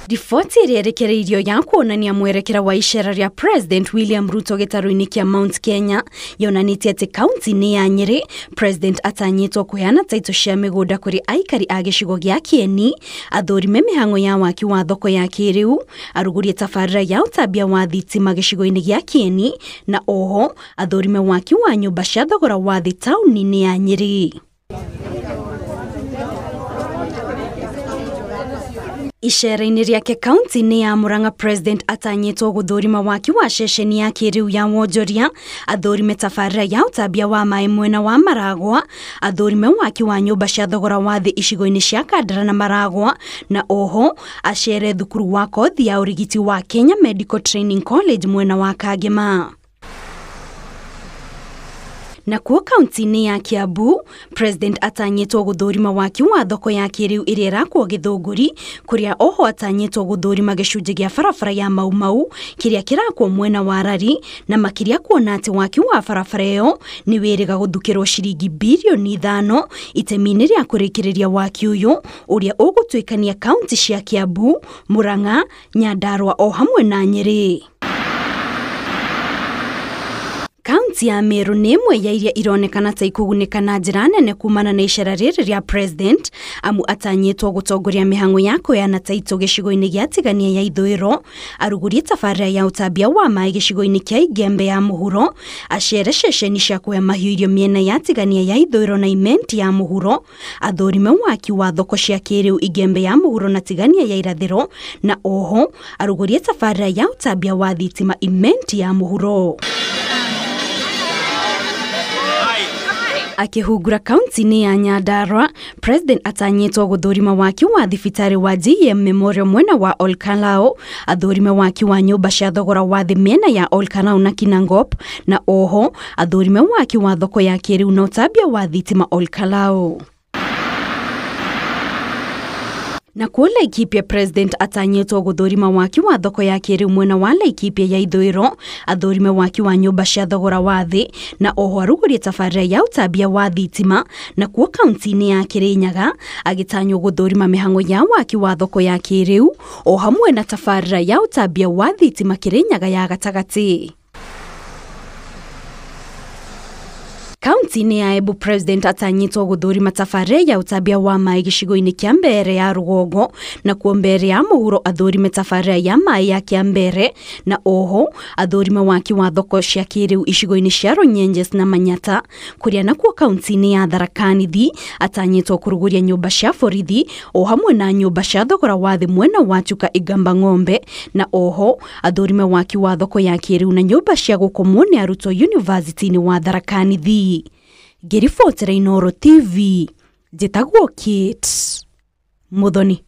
Riboti ĩrĩa ĩrekereirio ya kuonania mwerekera wa icera rĩa President William Ruto gĩtarũ-inĩ kĩa Mount Kenya yonanĩtie atĩ kaunti-inĩ ya Nyĩrĩ President atanyĩtwo kũheana taitũ cia mĩgũnda kũrĩ aikari a gĩcigo gĩa Kĩeni, athũrime mĩhang'o ya waki wa thoko ya kĩrĩu, arugũrie tabarĩra ya ũtambia wa thitima gĩcigo-inĩ gĩa Kĩeni, na oho athũrime waki wa nyũmba cia thogora wa thĩ taũni-inĩ ya Nyĩrĩ. Icera-inĩ rĩake kaunti-inĩ ya Murang'a President atanyĩtwo gũthũrima waki wa ceceni ya kĩrĩu ya wonjoria, athũrime tabarĩra ya ũtambia wa maĩ mwena wa Maragwa, athũrime waki wa nyũmba cia thogora wa thĩ icigo-inĩ cia Kandara na Maragwa, na oho acere thukuru wa kothi ya ũrigiti wa Kenya Medical Training College mwena wa Kangema. Na kuo kaunti-inĩ ya Kiambu, President atanyĩtwo gũthũrima waki wa thoko ya kĩrĩu ĩrĩa ĩrakwo Gĩthũngũri, kũrĩa oho atanyĩtwo gũthũrima gĩcunjĩ gĩa barabara ya Mau Mau kĩrĩa kĩrakwo mwena wa Rari, na makĩria kuona atĩ waki wa barabara ĩyo nĩ wĩrĩga gũthukĩrwo ciringi birioni 5 itemi-inĩ rĩa kũrĩkĩrĩria waki ũyũ ũrĩa ũgũtuĩkania kaunti cia Kiambu, Murang'a, Nyandarua o hamwe na Nyĩrĩ. Kaunti ya Meru nĩ ĩmwe ya iria ironekana ta ikũgunĩka na njĩra nene kumana na icera rĩrĩ rĩa President, amu atanyĩtwo gũtongoria mĩhang'o ya kũheana taitũ gĩcigo-inĩ gĩa Tigania ya Ithũĩro, arugũrie tabarĩra ya ũtambia wa maĩ gĩcigo-inĩ kĩa Igembe ya Mũhuro, acere ceceni cia kũhe mahiũ irio mĩena ya Tigania ya Ithũĩro na Imenti ya Mũhuro, athũrime waki wa thoko cia kĩrĩu Igembe ya Mũhuro na Tigania ya Irathĩro, na oho arugũrie tabarĩra ya ũtambia wa thitima Imenti ya Mũhuro. Akĩhungura kaunti-inĩ ya Nyandarua, President atanyĩtwo gũthũrima waki wa thibitarĩ wa GM Memorial mwena wa Olkalou, athũrime waki wa nyũmba cia thogora wa thĩ mĩena ya Olkalou na Kinangop, na oho athũrime waki wa thoko ya kĩrĩu na ũtambia wa thitima Olkalou. Na kuo Laikipia President atanyĩtwo gũthũrima waki wa thoko ya kĩrĩu mwena wa Laikipia ya Ithũĩro, athũrime waki wa nyũmba cia thogora wa thĩ, na oho arugũrie tabarĩra ya ũtambia wa thitima. Na kuo kaunti-inĩ ya Kĩrĩnyaga agĩtanywo gũthũrima mĩhang'o ya waki wa thoko ya kĩrĩu o hamwe na tabarĩra ya ũtambia wa thitima Kĩrĩnyaga ya gatagatĩ. Kaunti-inĩ ya Embu President atanyĩtwo gũthũrima tabarĩra ya ũtambia wa maĩ gĩcigo-inĩ kĩa Mbeere ya rũgongo, na kuo Mbeere ya mũhuro athũrime tabarĩra ya maĩ ya Kĩambere, na oho athũrime waki wa thoko cia kĩrĩu icigo-inĩ cia Runyenjes na Manyata, kũrĩa nakuo kaunti-inĩ ya Tharaka Nithi atanyĩtwo kũrugũria nyũmba cia borithi o hamwe na nyũmba cia thogora wa thĩ mwena wa Chuka Igamba Ng'ombe, na oho athũrime waki wa thoko ya kĩrĩu na nyũmba cia gũkomwo nĩ arutwo University-inĩ wa Tharaka Nithi. Ngĩribotera Inooro TV, njĩtagwo Kate Muthoni.